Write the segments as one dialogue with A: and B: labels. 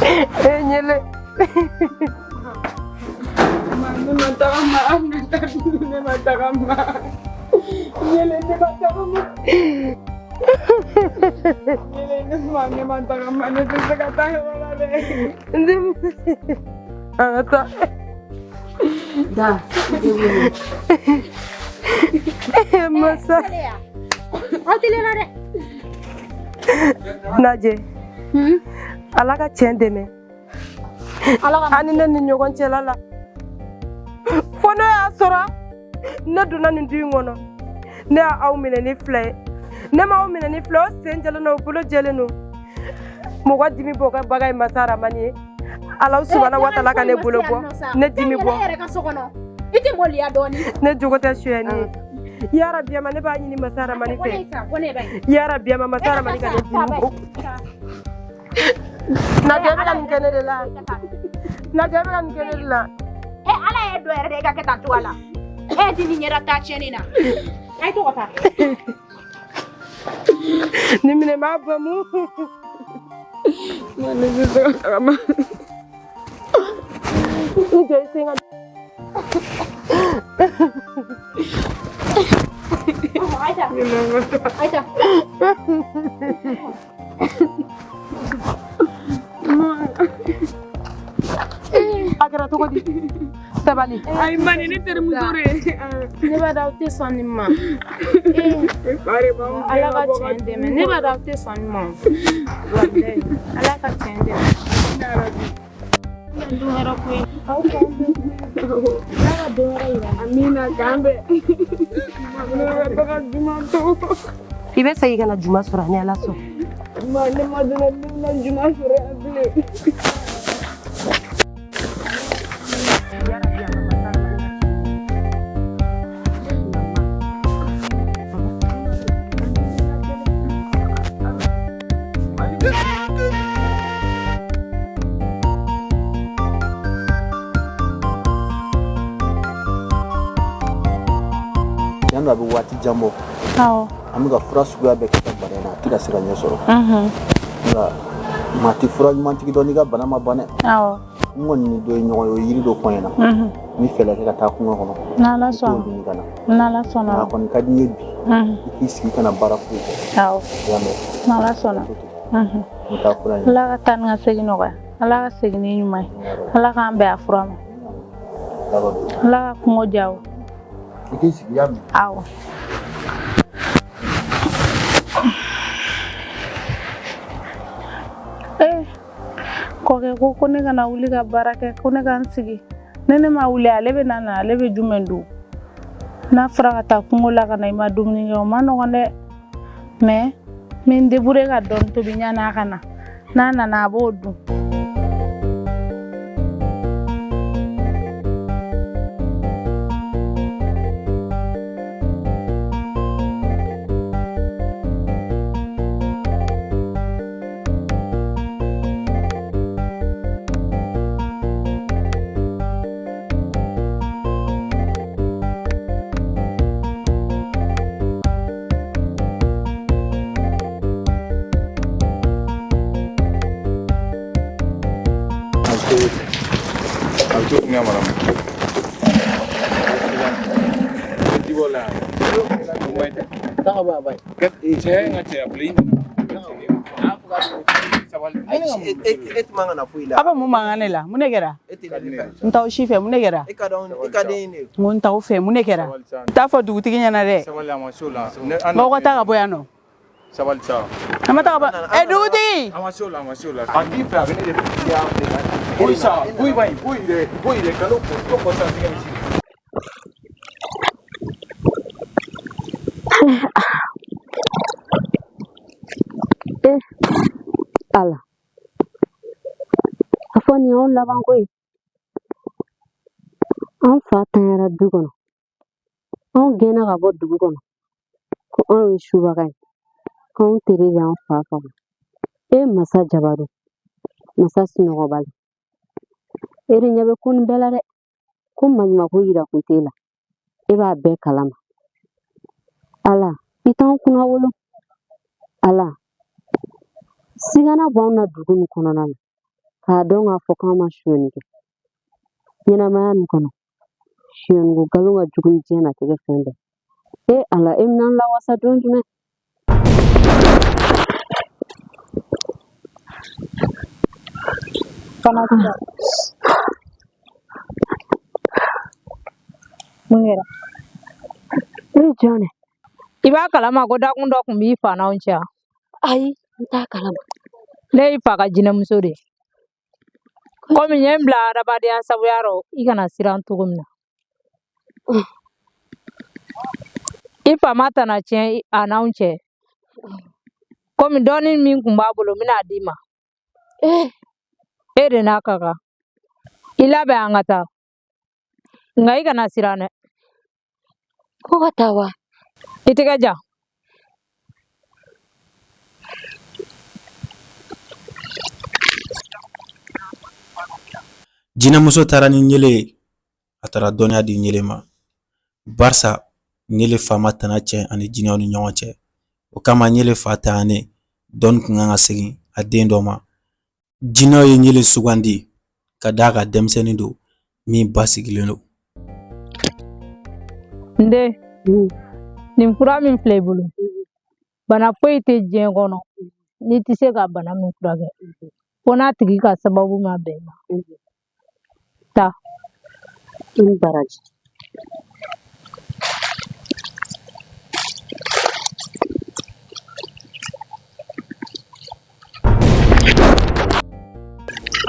A: E ɲele.
B: Ne ma tagama, ne ma tagama. Ɲele, ne ma tagama. Ɲele, ne ma, ne ma tagama, ne tɛ se ka taa yɔrɔ la dɛ.
A: An ka taa.
C: Da.
A: Masa.
C: Aw teliya dɛ.
A: Najɛ. Ala ka tiɲɛ dɛmɛ. An ni ne ni ɲɔgɔn cɛla la. Fo n'o y'a sɔrɔ ne donna nin du in kɔnɔ. Ne y'aw minɛ ni fila ye. Ne m'aw minɛ ni fila ye, o sen jɛlen don, o bolo jɛlen don. Mɔgɔ dimi bɔ ka baga ye masa Ramani ye. Ala subahana wa taala ka ne bolo bɔ. Ne dimi bɔ.
C: E yɛrɛ ka so kɔnɔ. I tɛ maloya dɔɔni.
A: Ne jogo tɛ sonyɛni ye. Yarabi ama ne b'a ɲini masa Ramani fɛ. Yarabi ama masa Ramani ka ne dimi bɔ. Najɛ bɛ ka nin kɛ ne de la. Najɛ bɛ ka nin kɛ ne de la.
C: E Ala ye dɔ yɛrɛ de e ka kɛ tan cogoya la. E di nin ɲɛda taa tiɲɛni na. A ye to ka taa.
A: Ni minɛ b'a bamu.
B: Ne tɛ se ka tagama.
A: I jɔ i sen kan.
C: Aïcha. Aïcha.
A: A kɛra cogo di? Sabali.
B: Ayi, mani ne terimuso de ye.
D: Ne b'a dɔn aw tɛ sɔn nin ma. Ala ka tiɲɛ dɛmɛ. Ne b'a dɔn aw tɛ sɔn nin ma. Walayi Ala ka tiɲɛ dɛmɛ. Don wɛrɛ koyi. Aw k'an bɛn. Ala ka don wɛrɛ yira.
B: Amina, k'an bɛn. Ne bɛ taga juma to.
A: I bɛ segin ka na juma sɔrɔ ni Ala sɔn.
B: Ma, ne ma dɔn ne bɛna juma sɔrɔ yan bilen.
E: Tiɲɛ don, a bɛ waati jan bɔ.
D: Awɔ.
E: An bɛ ka fura suguya bɛɛ kɛ ka bana in na, a tɛ ka se ka ɲɛ sɔrɔ. Nka maa tɛ fura ɲumantigi dɔn n'i ka bana ma ban dɛ.
D: Awɔ.
E: N kɔni ni dɔ ye ɲɔgɔn ye, o ye yiri dɔ fɔ n ɲɛna. N bɛ fɛɛrɛ kɛ ka taa kungo kɔnɔ.
D: N'Ala
E: I t'o
D: sɔnna.
E: ɲini ka na.
D: N'Ala sɔnna.
E: Nka a kɔni ka di n ye bi, i k'i sigi kana baara foyi kɛ.
D: Awɔ.
E: I y'a mɛn?
D: N'Ala sɔnna.
E: N bɛ taa fura ɲini.
D: Ala ka taa ni ka segin nɔgɔya. Ala ka segin ni ɲuman ye. Ala k'an bɛn a fura ma. Ala ka kungo diya o.
E: I k'i sigi, i y'a mɛn?
D: Awɔ. Ee, kɔkɛ ko ko ne kana wuli ka baara kɛ, ko ne ka n sigi. Ne ma wuli, ale bɛ na na, ale bɛ jumɛn dun? N'a fɔra ka taa kungo la ka na i ma dumuni kɛ, o ma nɔgɔn dɛ. Mais n bɛ n débrouiller ka dɔɔni tobi yanni a ka na. N'a nana a b'o dun.
F: A bɛ mun mankan ne la? Mun de kɛra? N t'aw si fɛ, mun de kɛra? N ko n t'aw fɛ, mun de kɛra? N t'a fɔ dugutigi ɲɛna dɛ. N'aw ka taa ka bɔ yan nɔ.
G: Sabali sa.
F: An ma taa ka bɔ. Ɛ dugutigi!
G: A ma se o la, a ma se o la. A t'i fɛ, a bɛ ne de fɛ. Boyi sa, boyi ba in, boyi dɛ, boyi dɛ, kan'o fɔ, t'o fɔ sisan sɛgɛ bɛ sigi.
H: Ala, a fɔ nin y'anw labanko ye. An fa tanyara du kɔnɔ, anw gɛnna ka bɔ dugu kɔnɔ ko anw ye subaga ye, k'anw teri de y'an fa faga. E masa Jabaru, masa sunɔgɔbali, e de ɲɛ bɛ ko nin bɛɛ la dɛ. Ko maɲumanko yira kun t'e la, e b'a bɛɛ kalama. Ala, i t'anw kunna wolo. Ala, sigana b'anw na dugu nin kɔnɔna na. K'a dɔn k'a fɔ k'an ma sonyɛni kɛ ɲɛnamaya nin kɔnɔ. Sonyɛniko nkalon ka jugu ni diɲɛnatigɛ fɛn bɛɛ. E Ala, e bɛna n lawasa don jumɛn?
C: Mun kɛra?
H: E jɔn de?
I: I b'a kalama ko dakun dɔ tun b'i fa n'anw cɛ wa?
H: Ayi, n t'a kalama.
I: Ne y'i fa ka jinɛmuso de ye. Komi n ye n bila adamadenya sabuya rɔ, i kana siran cogo min na. I fa ma tana tiɲɛ a n'anw cɛ. Komi dɔɔni min tun b'a bolo, n bɛna a d'i ma. E de n'a ka kan. I labɛn an ka taa. Nka i kana siran dɛ.
H: Ko ka taa wa?
I: I tɛgɛ jan.
J: Jinɛmuso taara ni ɲele ye, a taara dɔnniya di ɲele ma, barisa ɲele fa ma tana tiɲɛ ani jinɛw ni ɲɔgɔn cɛ. O kama ɲele fa taɲanen, dɔnni kun kan ka segin a den dɔ ma. Jinɛw ye ɲele sugandi ka d'a kan denmisɛnnin don min basigilen don.
I: N den, nin fura min filɛ i bolo, bana foyi tɛ diɲɛ kɔnɔ n'i tɛ se ka bana min furakɛ, fo n'a tigi ka sababu ma bɛn i ma. Taa.
H: I ni baraji.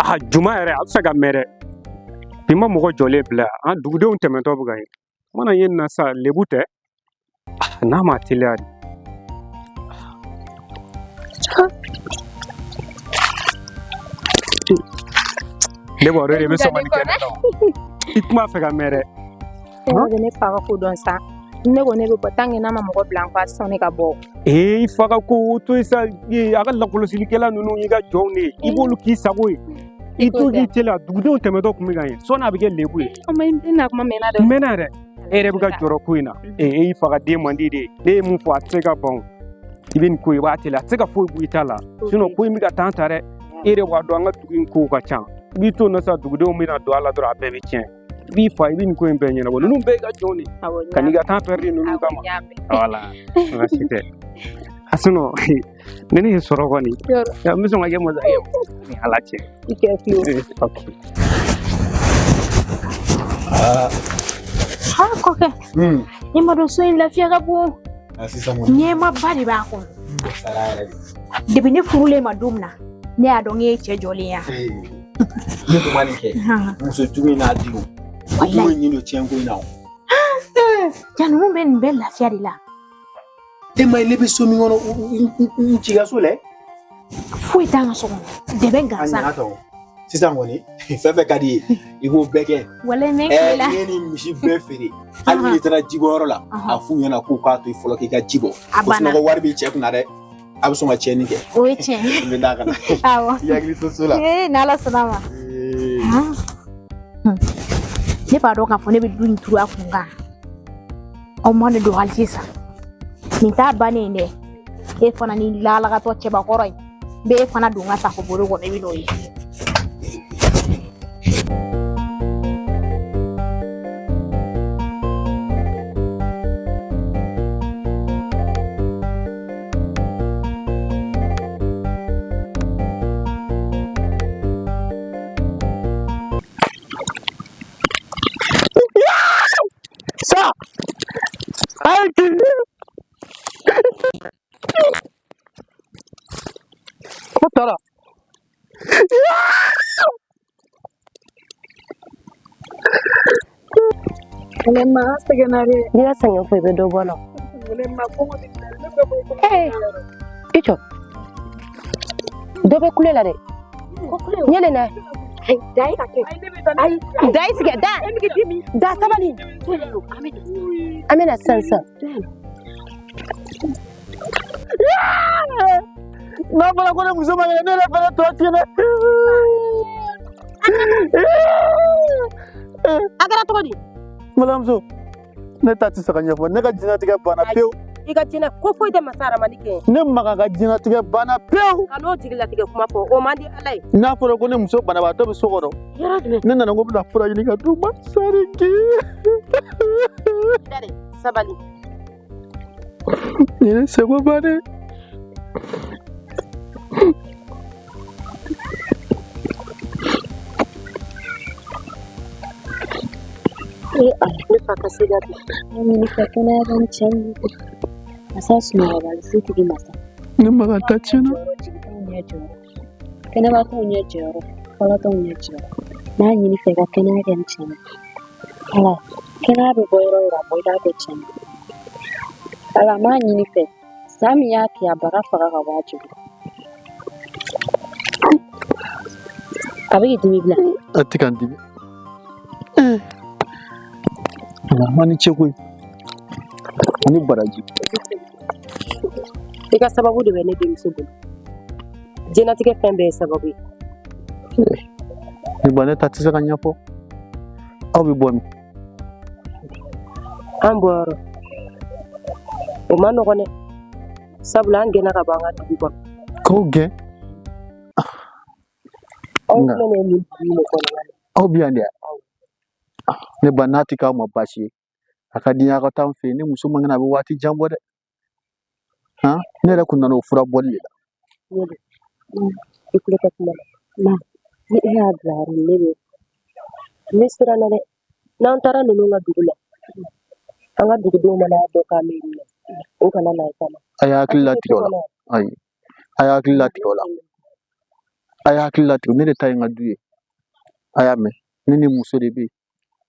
G: A juma yɛrɛ a bɛ se ka mɛn dɛ. Bi ma mɔgɔ jɔlen bila an dugudenw tɛmɛtɔ bɛ ka ye. Mana ye nin na sa, lebu tɛ n'a ma teliya de. Ne b'a dɔn de bɛ sɔn ka nin kɛ ne la o. I tun b'a fɛ ka mɛn dɛ.
C: Ne bɛ ne fa ka ko dɔn sa. Ne ko ne bɛ bɔ tant que n'a ma mɔgɔ bila n kɔ, a tɛ sɔn ne ka bɔ.
G: Ee, i fa ka ko o to yen sa. Ee, a ka lakɔlɔsilikɛla ninnu y'i ka jɔnw de ye, i b'olu k'i sago ye. I to k'i teliya, dugudenw tɛmɛtɔ tun bɛ ka ye, sɔnni a bɛ kɛ lebu ye.
C: I na kuma mɛnna dɛ.
G: N mɛnna yɛrɛ. E yɛrɛ bɛ ka jɔrɔ ko in na. Ee, e y'i fa ka den man di de ye. Ne ye mun fɔ, a tɛ se ka ban o. I bɛ nin ko in, i b'a teliya, a tɛ se ka foyi bɔ i ta la. Sinon ko in bɛ ka temps ta dɛ. E yɛrɛ b'a dɔn an ka dugu in kow ka ca. I b'i to yen nɔ sa, dugudenw bɛna don a la dɔrɔn, a bɛɛ bɛ tiɲɛ. I b'i fa, i bɛ nin ko in bɛɛ ɲɛnabɔ. Ninnu bɛɛ y'i ka jɔnw de ye. Ka n'i ka temps perdu ninnu kama. Voilà, baasi tɛ. A sinon ni ne ye sɔrɔ kɔni, n bɛ sɔn ka kɛ masakɛ ye ni Ala cɛ.
C: I kɛ fiyewu.
G: Ok.
C: Ha kɔkɛ. I ma dɔn so in lafiya ka bon. Nɛɛmaba de b'a kɔnɔ. Depuis ne furulen ma don min na, ne y'a dɔn k'e ye cɛ jɔlen ye.
E: Ne tun ma nin kɛ. Muso jugu in n'a denw. O tun bɛ ɲin don tiɲɛ ko in na o.
C: Ja ninnu bɛ nin bɛɛ lafiya de la.
E: E ma ye ne bɛ so min kɔnɔ, n ci ka so lɛ.
C: Foyi t'an ka so kɔnɔ. Dɛbɛ gansan.
E: A ɲana tɔ. Sisan kɔni, fɛn fɛn ka di ye, i b'o bɛɛ kɛ.
C: Walayi n bɛ n tile la.
E: N'i ye nin misi bɛɛ feere, hali n'i taara jibɔyɔrɔ la, a f'u ɲɛna k'u k'a to yen fɔlɔ k'i ka ji bɔ.
C: A banna.
E: O sinɔgɔ wari b'i cɛ kunna dɛ. A bɛ sɔn ka tiɲɛni kɛ.
C: O ye tiɲɛ ye.
E: N bɛ taa ka na.
C: Awɔ.
E: I hakili to so la.
C: Ee, n'Ala sɔnna a ma. Ne b'a dɔn k'a fɔ ne bɛ du in turu a kun kan. Aw ma ne don hali sisan. Nin t'a bannen ye dɛ. E fana ni lalagatɔ cɛbakɔrɔ in. N bɛ e fana don n ka safo bolo kɔnɔ, i bɛ n'o ye.
G: Sa! Ayi! Ko taara.
D: Ne ma sɛgɛnna dɛ.
A: N'i y'a sɛgɛn fɔ i bɛ dɔ bɔ a la.
D: Ne ma kɔngɔ de ne bɛ bɔ.
A: Ee, i jɔ. Dɔ bɛ kule la dɛ. Ɲɛlɛ na.
C: Da i ka kɛ.
A: Ayi, da i tigɛ, da. Da sabali. An bɛ na sisan sisan.
E: N'a fɔra ko ne muso ma kɛnɛ, ne yɛrɛ fana tɔ tiɲɛ dɛ.
A: A kɛra cogo di?
E: N balimamuso, ne ta tɛ se ka ɲɛfɔ. Ne ka diɲɛlatigɛ banna pewu.
A: I ka jinɛ ko foyi tɛ masa Aramani kɛ.
E: Ne Makan ka diɲɛlatigɛ banna pewu.
A: Kan'o jigilatigɛ kuma fɔ, o man di Ala ye.
E: N'a fɔra ko ne muso banabaatɔ bɛ so kɔnɔ.
A: Yɔrɔ jumɛn?
E: Ne nana ko n bɛna fura ɲini ka d'u ma. Sariki.
A: Dare, sabali.
E: Nin ye ne seko bannen.
H: Ne fa ka se ka bi. Ne fa kɛnɛya ka ni cɛ min masa sunɔgɔbali setigi masa.
E: Ne Makan ta tiɲɛna.
H: Jigitanw ɲɛ jɔyɔrɔ. Kɛnɛbatɔw ɲɛ jɔyɔrɔ. Fɔlɔtɔw ɲɛ jɔyɔrɔ. N'a ɲini fɛ i ka kɛnɛya kɛ ni cɛ min. Ala, kɛnɛya bɛ bɔ yɔrɔ o yɔrɔ a bɔ i k'a kɛ cɛ min. Ala, n b'a ɲini fɛ san min y'a kɛ a baga faga ka bɔ a joli. A bɛ k'i dimi bila.
E: A tɛ ka n dimi. Ala ma ni ce koyi. Ani baraji.
A: I ka sababu de bɛ ne denmuso bolo. Diɲɛlatigɛ fɛn bɛɛ ye sababu ye.
E: Ne ba, ne ta tɛ se ka ɲɛfɔ. Aw bɛ bɔ min?
A: An bɔyɔrɔ o ma nɔgɔn dɛ, sabula an gɛnna ka bɔ an ka dugu kɔnɔ.
E: K'aw gɛn?
A: Anw filɛ nin ye nin dugu in de kɔnɔna na.
E: Aw bɛ yan de? Ne ba, n'a tɛ k'aw ma baasi ye, a ka di n ye aw ka taa n fɛ yen. Ne muso man kɛnɛ, a bɛ waati jan bɔ dɛ. Han, ne yɛrɛ kun nana o fura bɔli de la.
A: I tulo tɛ kuma la.
H: Ma, ni e y'a bila yɔrɔ min, ne bɛ.
A: Ne siranna dɛ. N'an taara ninnu ka dugu la, an ka dugudenw mana dɔn k'an bɛ yen nɔ, o kana na i kama.
E: A y'a hakili latigɛ o la. Ayi, a y'a hakili latigɛ o la. A y'a hakili latigɛ, ne de ta ye n ka du ye. A y'a mɛn, ne ni muso de bɛ yen.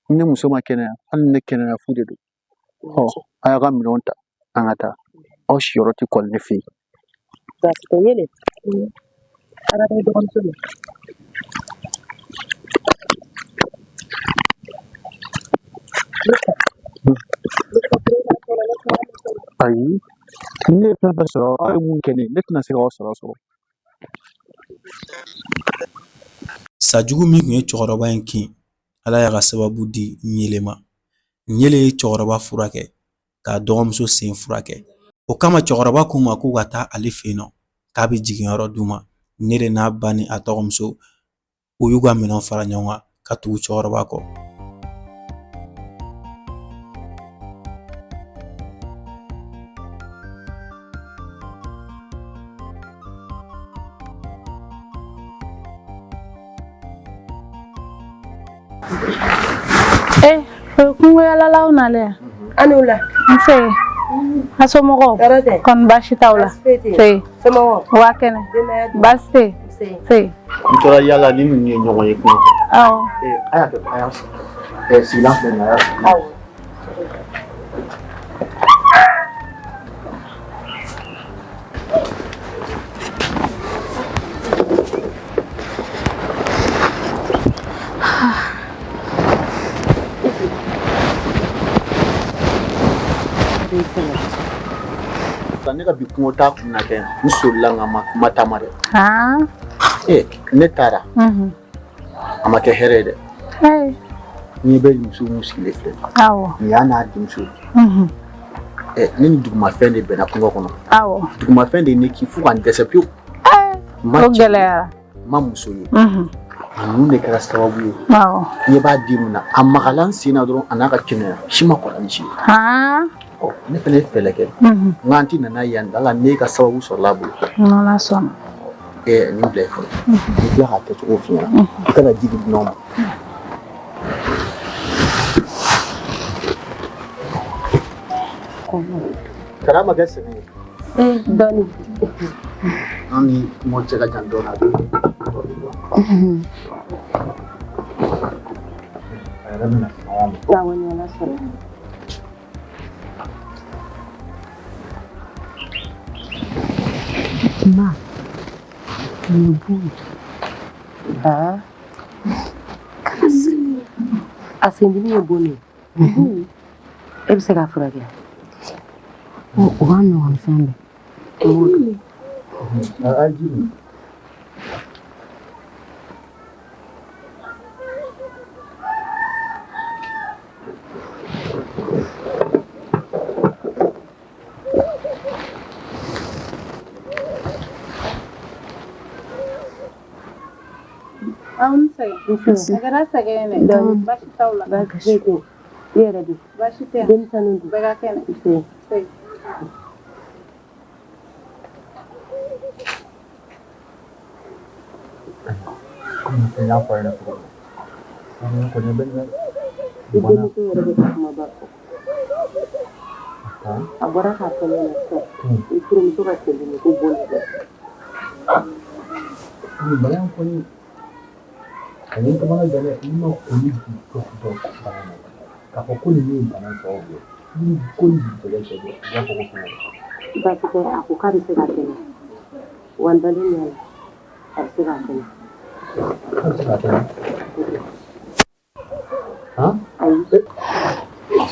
E: Ni ne muso ma kɛnɛya, hali ni ne kɛnɛya fu de don. Ɔ, a y'a ka minɛnw ta, an ka taa. Aw siyɔrɔ tɛ kɔli ne fɛ yen.
A: Baasi tɛ yele. Ala bɛ dɔgɔmuso min.
E: Ayi, ne ye fɛn fɛn sɔrɔ, aw ye mun kɛ ne ye, ne tɛna se k'aw sɔrɔ.
J: Sajugu min tun ye cɛkɔrɔba in kin, Ala y'a ka sababu di Ɲele ma. Ɲele ye cɛkɔrɔba furakɛ k'a dɔgɔmuso sen furakɛ. O kama cɛkɔrɔba k'u ma k'u ka taa ale fɛ yen nɔ, k'a bɛ jigin yɔrɔ d'u ma. Ɲele n'a ba ni a dɔgɔmuso, u y'u ka minɛnw fara ɲɔgɔn kan ka tugu cɛkɔrɔba kɔ.
D: O ye kungoyalalaw nalen yan.
A: An n'u la.
D: Nse. A somɔgɔw?
A: Tɔɔrɔ tɛ.
D: Kɔni baasi t'aw la?
A: Baasi foyi tɛ yen.
D: Nse.
A: Somɔgɔw?
D: Wa kɛnɛ.
A: Denbaya dun?
D: Baasi tɛ yen.
A: Nse.
D: Nse.
E: N tora yaala ni ninnu ye ɲɔgɔn ye kungo.
D: Awɔ.
E: A y'a kɛ, a y'a sɔrɔ. Sigilan filɛ nin ye, a y'a sɔrɔ.
A: Awɔ.
E: Ne ka bi kungo taa kun na kɛ, n solila nka ma taama dɛ. Ne taara. A ma kɛ hɛrɛ ye dɛ. N'i bɛ muso min sigilen filɛ.
D: Awɔ.
E: Nin y'a n'a denmuso ye. Ne ni dugumafɛn de bɛnna kungo kɔnɔ.
D: Awɔ.
E: Dugumafɛn de ye ne kin fo ka n dɛsɛ pewu.
D: O gɛlɛyara.
E: N ma muso ye. Ninnu de kɛra sababu ye.
D: Awɔ.
E: Ɲɛ b'a den mun na, a magala n sen na dɔrɔn, a n'a ka kɛnɛya si ma kɔrɔ ni si ye. Ne fana ye fɛɛrɛ kɛ. N k'an ti nana yan, ala ne ka sababu sɔrɔla a bolo.
D: N'Ala sɔnna.
E: Nin bila i fɔlɔ. N tila k'a kɛcogo f'i ɲɛna. I kana ji di dunanw ma. Kara ma kɛ sɛgɛn ye.
A: Dɔɔni.
E: An ni kungo cɛ ka jan dɔɔni, a bɛ a yɛrɛ bɛna sumaya ma.
A: Awɔ, ni Ala sɔnna.
H: Ma, nin ye bon ye.
A: Aa, a sendimi ye bon de ye. E bɛ se k'a furakɛ?
H: O ka nɔgɔn ni fɛn bɛɛ.
E: A ye ji min.
D: Aw ni sɛgɛn. A kɛra sɛgɛn ye dɛ. Baasi t'aw la.
H: Baasi foyi tɛ yen. I yɛrɛ dun?
D: Baasi tɛ yan.
H: Denmisɛnninw dun?
D: Bɛɛ ka kɛnɛ.
H: Nse.
D: Nse.
E: Komi n y'a fɔ a ɲɛna cogo min na, kɔni bɛ nin
H: I denmuso yɛrɛ bɛ ka kumaba fɔ. A bɔra k'a fɔ ne ɲɛna sisan. I furumuso ka sendimi ko bon de don.
E: Nin bana in kɔni a ye n kamana gan dɛ. N ma kɔni bi dɔn bana in na k'a fɔ ko nin ye bana sababu ye, ni ko ni jɛgɛ cɛ don, u b'a fɔ ko fɛn wɛrɛ.
H: Baasi tɛ, a ko k'a bɛ se k'a kɛnɛya. Wa n dalen b'a la, a bɛ se k'a kɛnɛya.
E: K'a bɛ se k'a kɛnɛya? Han?
H: Ayi.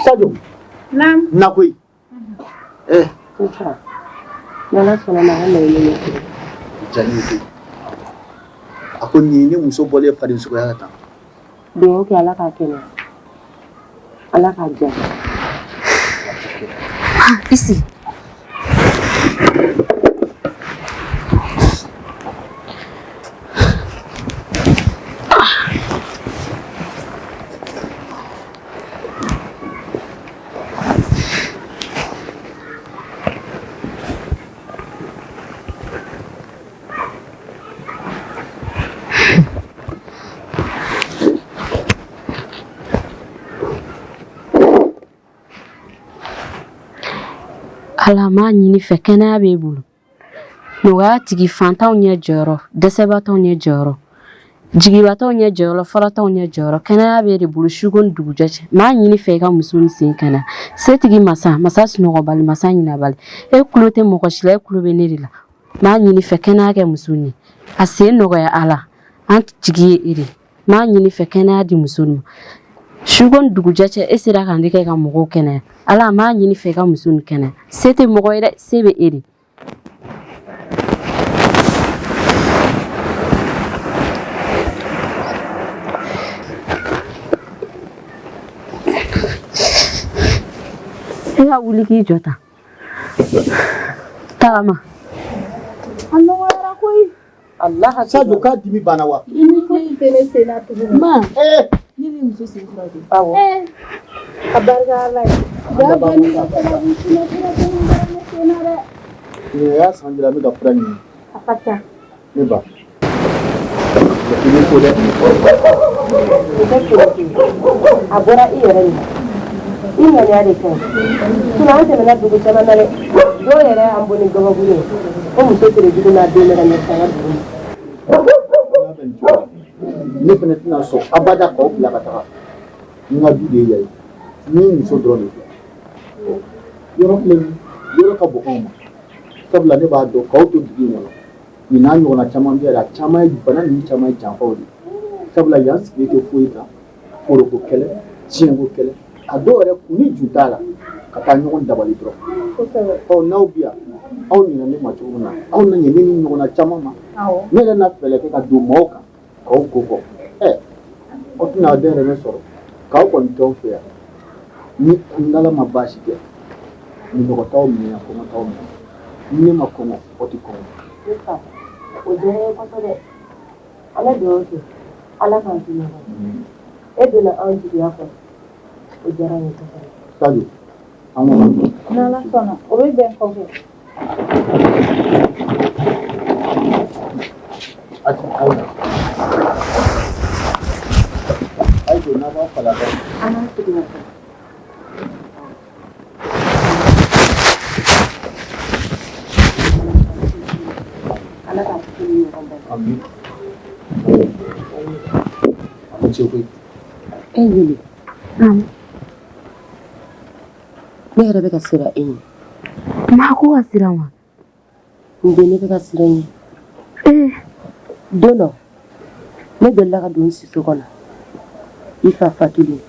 E: Sadio.
D: Naam.
E: Na koyi.
H: N fa, n'Ala sɔnna ma, a ka laɲini bɛ sɔrɔ.
E: Diya ne ye koyi. A ko nin ye ne muso bɔlen farisogoya la tan.
H: Dugawu kɛ Ala k'a kɛnɛya. Ala k'a diya.
K: I sigi. Ala m'a ɲini fɛ, kɛnɛya b'e bolo, nɔgɔya tigi, fantanw ɲɛ jɔyɔrɔ, dɛsɛbatɔw ɲɛ jɔyɔrɔ, jigibatɔw ɲɛ jɔyɔrɔ, fɔlɔtɔw ɲɛ jɔyɔrɔ, kɛnɛya b'e de bolo suko ni dugujɛ cɛ. M'a ɲini fɛ i ka muso ni sen kɛnɛya. Setigi masa, masa sunɔgɔbali, masa ɲinabali, e tulo tɛ mɔgɔ si la, e tulo bɛ ne de la. M'a ɲini fɛ kɛnɛya kɛ muso ni a sen nɔgɔya. Ala, an jigi ye e de. M'a ɲini fɛ kɛnɛya di muso ma suko ni dugujɛ cɛ. E sera ka ne kɛ ka mɔgɔw kɛnɛya. Ala, m'a ɲini fɛ i ka muso ni kɛnɛya. Se tɛ mɔgɔ ye dɛ, se bɛ e de. E ka wuli k'i jɔ tan, tagama.
D: A nɔgɔyara koyi.
E: Allah, Sadio, k'a dimi banna wa?
D: Dimi foyi tɛ ne sen na tuguni.
F: Ma.
E: Eh.
F: Ne ni muso sen furakɛ.
H: Awɔ.
D: A barika Ala ye. Ja bani ka sababu sinɔ fura caman bɔra ne sen na dɛ.
E: Nin y'a san joli an bɛ ka fura ɲini?
D: A ka ca.
E: Ne ba. I b'i ko dɛ.
H: O tɛ kelen ye. A bɔra i yɛrɛ de la. I ŋaniya de ka ɲi. Sinon an tɛmɛna dugu caman na dɛ. Dɔw yɛrɛ y'an bon ni gabakuru ye. Ko muso tere jugu n'a den bɛ ka ɲɛsin an ka dugu ma.
E: N'a bɛ nin cogo la, ne fana tɛna sɔn abada k'aw bila ka taga. N ka du de ye yan ye. Ni muso dɔrɔn de filɛ. Yɔrɔ filɛ nin ye, yɔrɔ ka bon anw ma. Sabula ne b'a dɔn k'aw to dugu in kɔnɔ. Nin n'a ɲɔgɔnna caman bɛ yan, a caman ye bana ninnu caman ye janfaw de ye. Sabula yan sigilen tɛ foyi kan, foroko kɛlɛ, tiɲɛko kɛlɛ, a dɔw yɛrɛ kun ni ju t'a la, ka taa ɲɔgɔn dabali dɔrɔn. Ɔ, n'aw bi yan, aw ɲinɛ ne ma cogo min na, aw na ɲɛ ne ni ɲɔgɔnna caman ma. Ne yɛrɛ na fɛɛrɛ kɛ ka don maaw kan k'aw ko fɔ. Ɛ, aw tɛna aw dɛrɛmɛ sɔrɔ k'aw kɔni to anw fɛ yan. Ni n'Ala ma baasi kɛ, minnɔgɔ t'aw minɛ yan, kɔngɔ t'aw minɛ. Ni ne ma kɔngɔ, aw tɛ kɔngɔ.
H: Ne fa, o diyara n ye kosɛbɛ. An bɛ dugawu kɛ Ala k'an to ɲɔgɔn ye. E donna anw jigiya kɔrɔ. O diyara n ye kosɛbɛ.
E: Sadio, an kɔni.
D: N'Ala sɔnna, o bɛ bɛn kɔfɛ.
E: A ti ayi. Ayi don n'a b'a fala kan.
H: An b'an sigi ka fɔ. Ala k'a kisi ni ɲɔgɔn bɛɛ.
E: Ami. A ni ce koyi.
H: E Yeli. Ne yɛrɛ bɛ ka siran e ɲɛ.
K: Ma ko ka siran wa?
H: N den, ne bɛ ka siran e ɲɛ. Don dɔ, ne delila ka don siso kɔnɔ. I fa fatulen.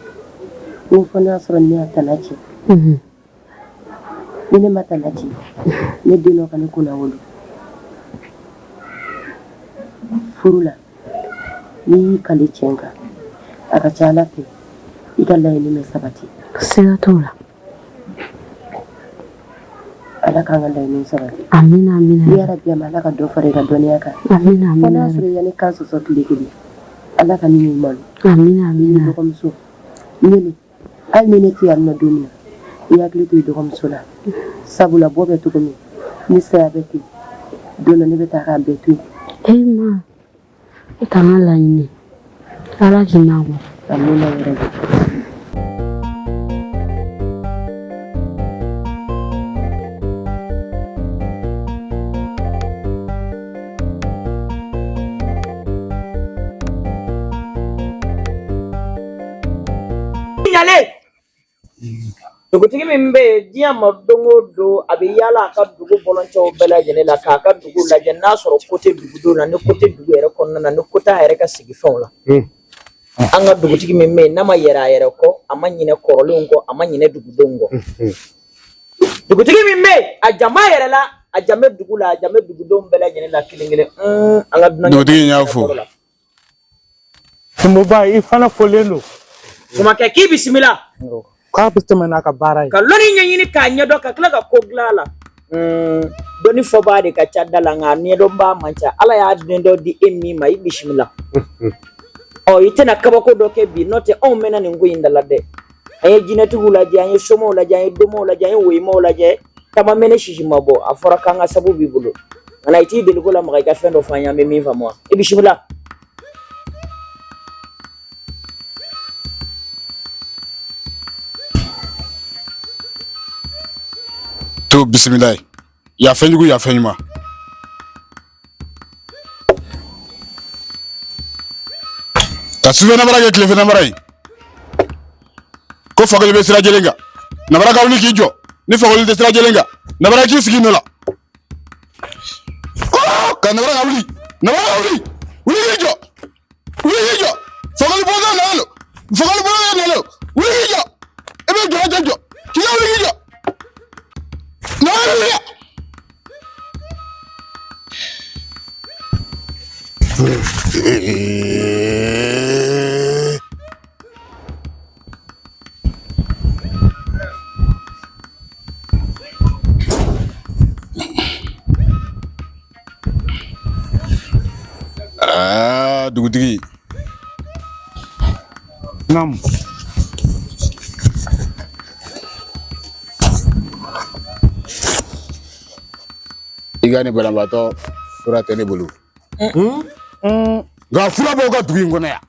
H: N ko fo n'a sɔrɔ ne y'a tana ci. Ni ne ma tana ci, ne den dɔ ka ne kunna wolo. Furu la, n'i y'i kali cɛn kan, a ka ca Ala fɛ i ka laɲini bɛ sabati.
K: Siga t'o la.
H: Ala k'an ka laɲini sabati.
K: Amina, amina.
H: Ya Rabbi, ama Ala ka dɔ fara i ka dɔnniya kan.
K: Amina,
H: Fo n'a
K: amina.
H: sɔrɔ i ka ne kan sɔsɔ tile kelen.
A: Ala ka nin malo.
H: Amina amina.
A: I dɔgɔmuso Ɲele, hali ni ne tɛ yan nɔ don min na, i hakili to i dɔgɔmuso la, sabula bɔ bɛ cogo min ni saya bɛ ten, don dɔ ne bɛ taa k'a bɛɛ to yen.
H: E ma, o t'an ka laɲini, Ala k'i mɛn an kɔrɔ.
A: Amina yarabi.
L: Ɲale dugutigi min bɛ yen diɲɛ ma don o don a bɛ yaala a ka dugu bɔlɔncɛw bɛɛ lajɛlen la k'a ka dugu lajɛ n'a sɔrɔ ko tɛ dugudenw na ni ko tɛ dugu yɛrɛ kɔnɔna na ni ko t'a yɛrɛ ka sigifɛnw la an ka dugutigi min bɛ yen n'a ma yɛrɛ a yɛrɛ kɔ a ma ɲinɛ kɔrɔlenw kɔ a ma ɲinɛ dugudenw kɔ dugutigi min bɛ yen a jan b'a yɛrɛ la a jan bɛ dugu la a jan bɛ dugudenw bɛɛ lajɛlen la kelen kelen an ka dunan
M: dugutigi in y'a fo
N: Sinboba i fana folen don.
L: Kumakɛ k'i bisimila.
N: K'a bɛ tɛmɛ n'a ka baara ye.
L: Ka lɔnni ɲɛɲini k'a ɲɛdɔn ka tila ka ko dilan a la. Dɔnni fɔbaa de ka ca da la nka a ɲɛdɔnbaa man ca. Ala y'a den dɔ di e min ma i bisimila. Ɔ i tɛna kabako dɔ kɛ bi n'o tɛ anw mɛnna nin ko in da la dɛ. An ye jinɛtigiw lajɛ an ye somaw lajɛ an ye domaw lajɛ an ye woyimaw lajɛ tama mɛnɛ sisi ma bɔ a fɔra k'an ka sabu b'i bolo. Nka i t'i deliko lamaga i ka fɛn dɔ fɔ an ye an bɛ min faamu wa? I bisimila.
M: To bisimila ye ya fɛn jugu ya fɛn ɲuman ka sufɛ nabara kɛ tilefɛ nabara ye ko fakoli bɛ sira jɛlen kan nabara ka wuli k'i jɔ ni fakoli tɛ sira jɛlen kan nabara k'i sigi nɔ la ka nabara ka wuli nabara ka wuli wuli k'i jɔ wuli k'i jɔ fakoli bɔtɔ nana don fakoli bɔtɔ nana don wuli k'i jɔ i bɛ jɔ jɔ jɔ k'i ka wuli k'i jɔ nabara wuli k'i jɔ. Aa dugutigi.
N: Naamu.
M: I ka nin banabaatɔ fura tɛ ne bolo. Nka fura b'aw ka dugu in kɔnɔ yan.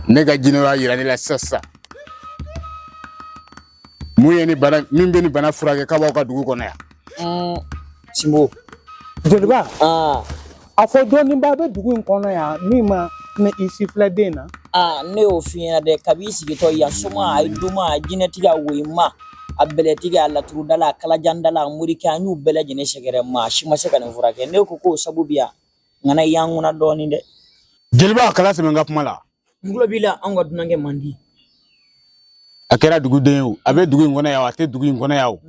M: Ne ka jinɛw y'a yira ne la sisan sisan. Mun ye ni bana min bɛ nin bana furakɛ k'a b'aw ka dugu kɔnɔ yan.
L: Sinbo.
N: Jeliba. A fɔ dɔnniba bɛ dugu in kɔnɔ yan min ma ne i sifilɛ den na.
L: Aa ne y'o f'i ɲɛna dɛ kabi i sigitɔ yan soma a doma a jinɛtigi a woyima a bɛlɛtigi a laturudala a kalajandala a morikɛ an y'u bɛɛ lajɛlen sɛgɛrɛ maa si ma se ka nin furakɛ ne ko k'o sabu bi yan nka na y'an kunna dɔɔnin dɛ.
M: Jeliba kana sɛmɛ n ka kuma la.
L: N tulo b'i la anw ka dunankɛ man di.
M: A kɛra duguden ye o a bɛ dugu in kɔnɔ yan o a tɛ dugu in kɔnɔ yan o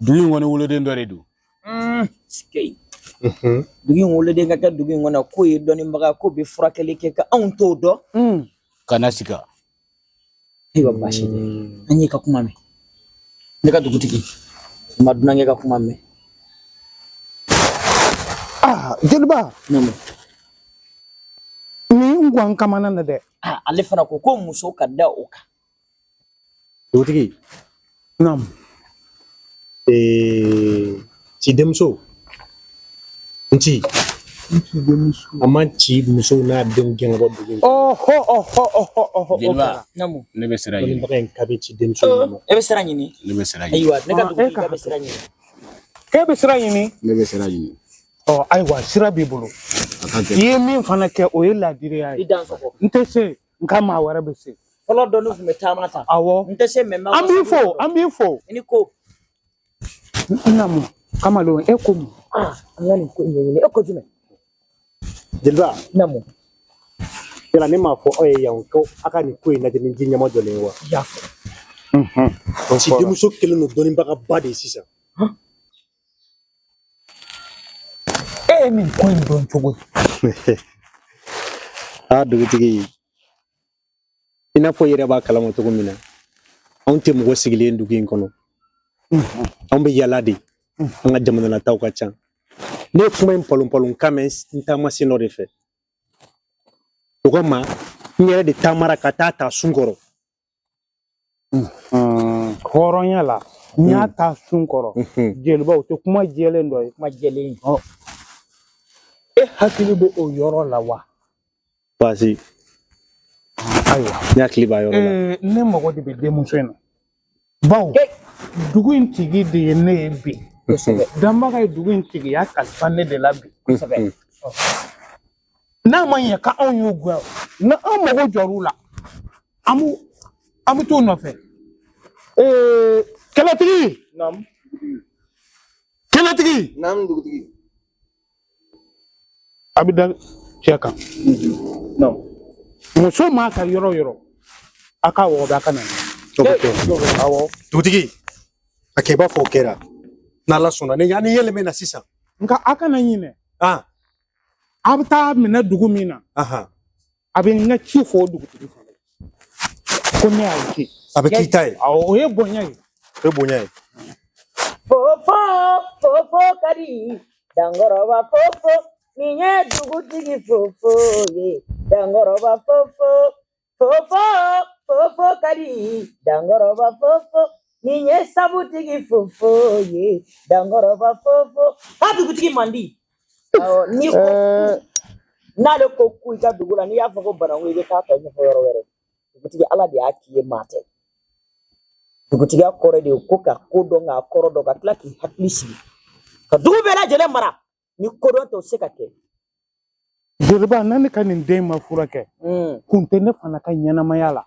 M: dugu in kɔni woloden dɔ de don.
L: Dugu in woloden ka kɛ dugu in kɔnɔ k'o ye dɔnnibaga k'o bɛ furakɛli kɛ ka anw t'o dɔn.
M: Kana siga.
L: Ayiwa baasi tɛ an y'i ka kuma mɛn ne ka dugutigi n ma dunankɛ ka kuma mɛn.
N: Aa jeliba.
L: Naamu.
N: Nin gan kamana na dɛ.
L: Aa ale fana ko ko muso ka da o kan.
O: Dugutigi.
N: Naamu.
O: Cidenmuso. Nci. A ma ci musow n'a denw gɛn ka bɔ dugu in kɔnɔ.
N: Ɔhɔ ɔhɔ ɔhɔ ɔhɔ.
M: Jeliba.
L: Naamu.
M: Ne bɛ sira ɲini.
O: Dɔnnibaga in k'a bɛ cidenmuso in ma.
L: E bɛ sira ɲini.
M: Ne bɛ sira ɲini.
L: Ayiwa ne ka dugutigi k'a bɛ sira ɲini.
N: E bɛ sira ɲini.
M: Ne bɛ sira ɲini.
N: Ɔ ayiwa sira b'i bolo.
M: A ka
N: I ye min fana kɛ o ye laadiriya ye.
L: I dan sɔgɔ.
N: N tɛ se nka maa wɛrɛ bɛ se.
L: Fɔlɔ dɔnni tun bɛ taama ta.
N: Awɔ.
L: N tɛ se mɛ n
N: An b'i fo an b'i fo.
L: I ni ko.
N: Naamu kamalen e ko mun.
L: Aa an ka nin ko in ɲɛɲini e ko jumɛn.
O: Jeliba.
L: Naamu.
O: Yala ne m'a fɔ aw ye yan ko aw ka nin ko in lajɛ ni ji ɲɛma jɔlen ye wa.
L: I y'a fɔ.
O: Cidenmuso kɛlen don dɔnnibagaba de ye sisan.
N: E ye nin ko in dɔn cogo di.
O: Aa dugutigi i n'a fɔ i yɛrɛ b'a kalama cogo min na anw tɛ mɔgɔ sigilen dugu in kɔnɔ anw bɛ yaala de an ka jamanalataw ka ca Ne ye kuma in palon palon kan mɛn n taama sen dɔ de fɛ. O kama n yɛrɛ de taamara ka taa ta sun kɔrɔ.
N: Hɔrɔnya la n y'a ta sun kɔrɔ. Jeliba, o tɛ kuma jɛlen dɔ ye.
L: Kuma jɛlen.
N: E hakili bɛ o yɔrɔ la wa?
O: Baasi.
N: Ayiwa.
O: Ne hakili b'a yɔrɔ la.
N: Ne mago de bɛ denmuso in na, bawo dugu in tigi de ye ne ye bi. Danbaga ye dugu in tigiya kalifa ne de la bi. N'a ma ɲɛ k'anw y'u gɛn, ni an mago jɔr'u la, an bɛ t'u nɔfɛ. Kɛlɛtigi.
M: Naamu.
N: Kɛlɛtigi.
M: Naamu, dugutigi.
N: A bɛ da cɛ kan.
M: Naamu.
N: Muso m'a ka yɔrɔ o yɔrɔ, a k'a wɔgɔbɛ, a ka na.
O: O bɛ kɛ.
N: Awɔ.
O: Dugutigi, a kɛ i b'a fɔ o kɛra. N'Ala sɔnna, ne ani yɛlɛ bɛ na sisan.
N: Nka a kana ɲinɛ.
O: Ah.
N: A bɛ taa minɛ dugu min na. A bɛ n ka ci fɔ o dugutigi fana ye ko ne y'a ci.
O: A bɛ k'i ta ye.
N: Awɔ, o ye bonya ye.
O: O ye bonya ye.
L: Fofo, fofo ka di dankɔrɔba fofo, nin ye dugutigi fofo ye. Dankɔrɔba fofo, fofo, fofo ka di dankɔrɔba fofo, nin ye sabutigi fofo ye. Dankɔrɔba fofo, a dugutigi man di. Awɔ, n'i ko n'ale ko ku i ka dugu la, n'i y'a fɔ ko bananku, i bɛ taa tɔ ɲɛfɔ yɔrɔ wɛrɛ. Dugutigi, Ala de y'a k'i ye, maa tɛ. Dugutigiya kɔrɔ de ye ko ka ko dɔn, k'a kɔrɔ dɔn, ka tila k'i hakili sigi ka dugu bɛɛ lajɛlen mara. Ni kodɔn tɛ, o tɛ se ka kɛ.
N: Jeliba, n'a ne ka nin den ma furakɛ, kun tɛ ne fana ka ɲɛnamaya la.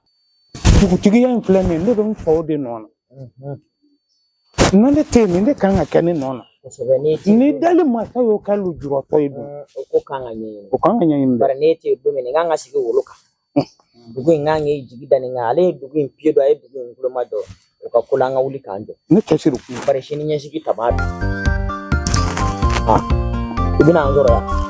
N: Dugutigiya in filɛ nin ye, ne bɛ n faw de nɔ na. Na ne tɛ yen, nin de kan ka kɛ ne nɔ na.
L: Kosɛbɛ, n'e tɛ
N: Ni dali masa y'o kɛ lujuratɔ ye dun?
L: O ko kan ka ɲɛɲini.
N: O kan ka ɲɛɲini dɛ.
L: Bari n'e tɛ yen don min na, i kan ka sigi wolo kan. Dugu in kan k'i jigi da nin kan. Ale ye dugu in pied dɔn, a ye dugu in kuloma dɔn. O ka ko la, an ka wuli k'an jɔ.
N: Ne cɛsiri.
L: Bari sini ɲɛsigi tama don. I bɛna an sɔrɔ yan.